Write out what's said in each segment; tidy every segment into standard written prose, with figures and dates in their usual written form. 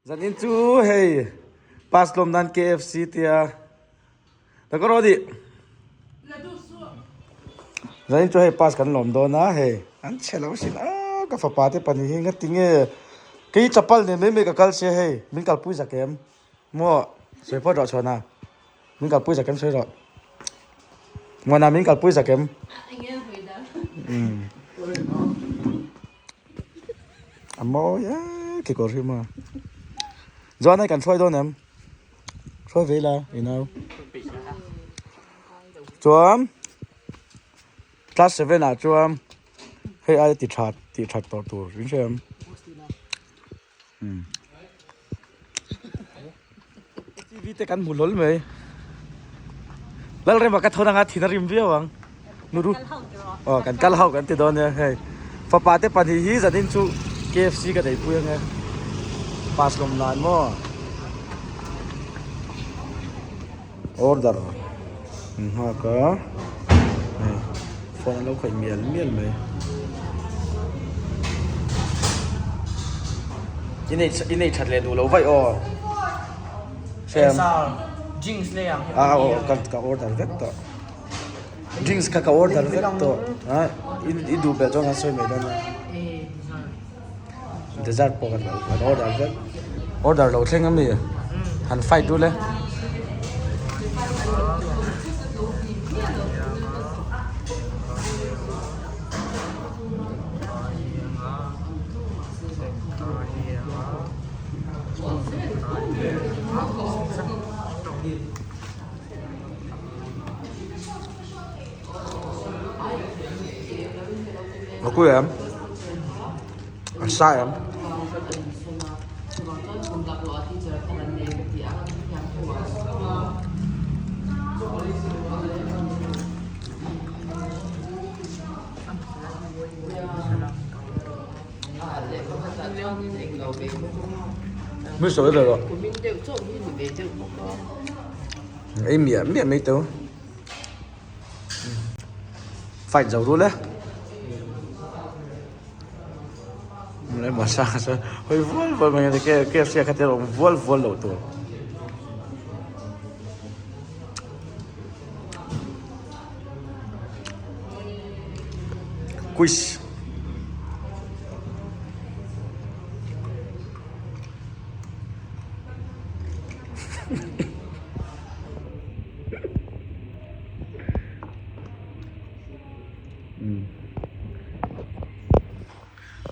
Zanin chu hei pass lawm nan KFC tia ta ka rawh dih zanin chu hei pass kan lawm dawn a hei an chhe lo sin a ka fapa te pahnih hi ngati nge kei chapal nen mai mai ka kal sia hei min kalpui zak em maw sawi phawt rawh chhuana min kalpui zak em sawi rawh muana min kalpui zak em umm. A mawi e kekawr hi maw chuan hei kan hruai dawn em hruai ve ila i nau chuan class seven ah chuan hei aia ti tha tih that tawh tur in hria em umm T V te kan hmu hlawl mai Lalrema ka thawn anga thin a rim viau ang Nuru aw kan kal ho kan ti dawn nia hei fapa te pahnih hi zanin chu K F C ka neipui ange pass lawm nan maw order an nghak a hei phone an lo khawih mial mial mai i nei i nei that leh duh loh vaih aw Sam a aw ka order vek tawh drinks kha ka order vek tawh a i duh belh chuan kan sawi mai dawn a dessert pawh kan kan order vek order lo thleng ami han fight dul e. A kui em a sa em. Mi sawi ve rawh. Ei miah miah mai teu. Fight zo rul e. Mlai masa sa hoi vual vual mai ke KFC kha te awm vual vual lo tur. Quiz.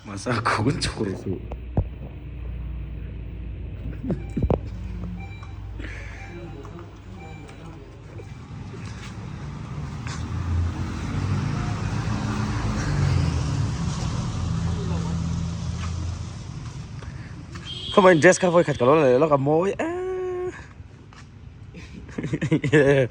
Masa khun chhur suh. Khawmai dress kha vawikhat ka lo la leh lawk a mawi eee.